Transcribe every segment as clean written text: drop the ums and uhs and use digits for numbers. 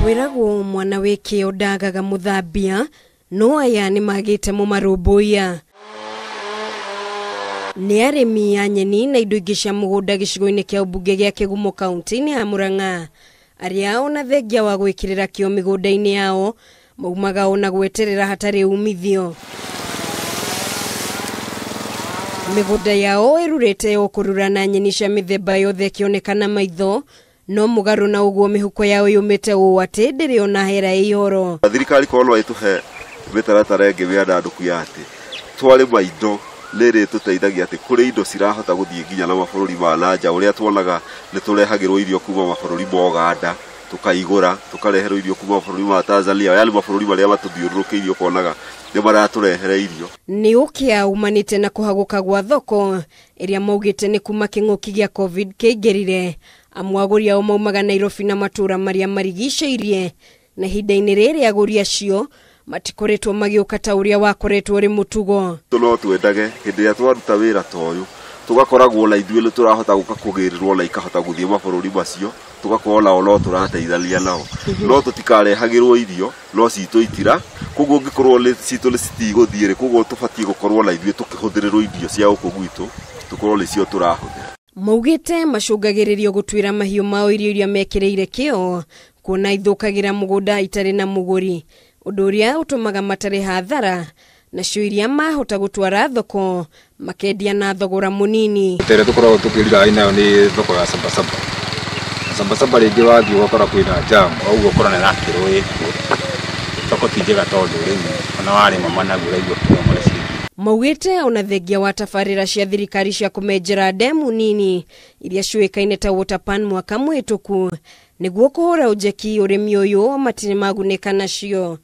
Kwĩragwo mwana wĩ kĩo ndagaga mũthambia, no aya nĩ magĩte mũmarũmbũiya. Nĩ arĩmi a nyeni na indo ingĩ cia mũgũnda gĩcigo-inĩ kĩa ũmbunge gĩa Kĩgumo kaunti-inĩ ya Murang'a, arĩa ona thengia wa gwĩkĩrĩra kĩo mĩgũnda-inĩ yao maumaga ona gweterera hatarĩ umithio. Mĩgũnda yao ĩrurĩte o kũrura na nyeni cia mĩthemba yothe ĩkĩonekana maitho, no mũgarũ na ũguo mĩhuko yao yũmĩte ũũ atĩ ndĩrĩ ona hera ĩ ihoro. Thirikari korwo no ĩtũhe mĩtaratara ĩngĩ mĩandandũku ya atĩ twarĩma indo nĩ ĩrĩtũteithagia atĩ kũrĩ indo cirahota gũthiĩ nginya na mabũrũri ma na nja, ũrĩa tuonaga nĩ tũrehagĩrwo irio kuma mabũrũri ma Uganda tukaigũra, tukareherwo irio kuma mabũrũri ma Tanzania, yani mabũrũri marĩa matũthiũrũrũkĩirie ũkonaga nĩ maratũrehere irio. Nĩ ũkĩa umanĩte na kũhagũka gwa thoko ĩrĩa maugĩte nĩ kuma kĩng'ũki gĩa COVID kĩingĩrire, amu agũri ao maumaga Nairobi na matũũra marĩa marigicĩirie, na ihinda-inĩ rĩrĩ agũri acio matikoretwo magĩũka ta ũrĩa wakoretwo ũrĩ mũtugo. No twendage hĩndĩ ĩrĩa twaruta wĩra ta ũyũ tũgakoragwo na ithuĩ nĩ tũrahota gũka kũgĩrĩrwo na ikahota gũthiĩ mabũrũri macio, tũgakorwo nao no tũrateithania nao, no tũtikarehagĩrwo irio no citũ itira, koguo ũngĩkorwo nĩ citũ nĩ citigũthiĩ rĩ, koguo tũbatiĩ gũkorwo na ithuĩ tũkĩhũthĩrĩrwo irio cia gũkũ gwitũ tũkorwo nĩcio tũrahũthĩra. Maugĩte macũngagĩrĩrio gũtuĩra mahiũ mao irio iria mekĩrĩire kĩo, kuona ithũkagĩra mũgũnda itarĩ na mũgũri, ũndũ ũrĩa ũtũmaga matarĩ hathara, nacio iria mahota gũtwara thoko makendia na thogora mũnini. Tere tũkoragwo tũkĩrira nayo nĩ thoko ya Sabasaba. Sabasaba rĩngĩ wathiĩ ũgakora kwĩna jam, ũguo ũkora nĩ ĩrakĩrwo ĩkuo. Thoko ti njega tondũ rĩu ona warĩma managu ũraigua kilo ĩmwe nĩ ciringi. Maugĩte ona thengia wa tabarĩra cia thirikari cia kũmenjera ndemu nini iria ciũĩkaine ta water pan mwaka mũhĩtũku nĩguo kũhũra ũnjeki ũrĩmi ũyũ matirĩ magunĩka nacio.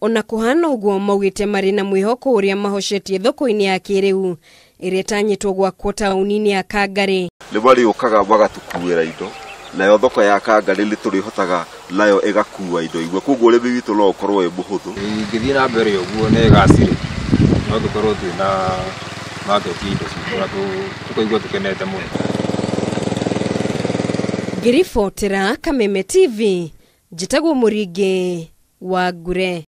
Ona kũhana ũguo maugĩte marĩ na mwĩhoko ũrĩa mahocetie thoko-inĩ ya kĩrĩu ĩrĩa ĩtanyĩtwo gwakwo taũni-inĩ ya Kangarĩ. Nĩ marĩũkaga magatũkuĩra indo, nayo thoko ya Kangarĩ nĩ tũrĩhotaga nayo ĩgakua indo imwe, koguo ũrĩmi witũ no ũkorwo wĩ mũhũthũ. Ĩngĩthiĩ na mbere ũguo na ĩgacĩre, no tũkorwo twĩna market ya indo citũ na tũkaigua tũkenete mũno. Ngĩribotera Kameme TV, njĩtagwo Mũringĩ wa Ngure.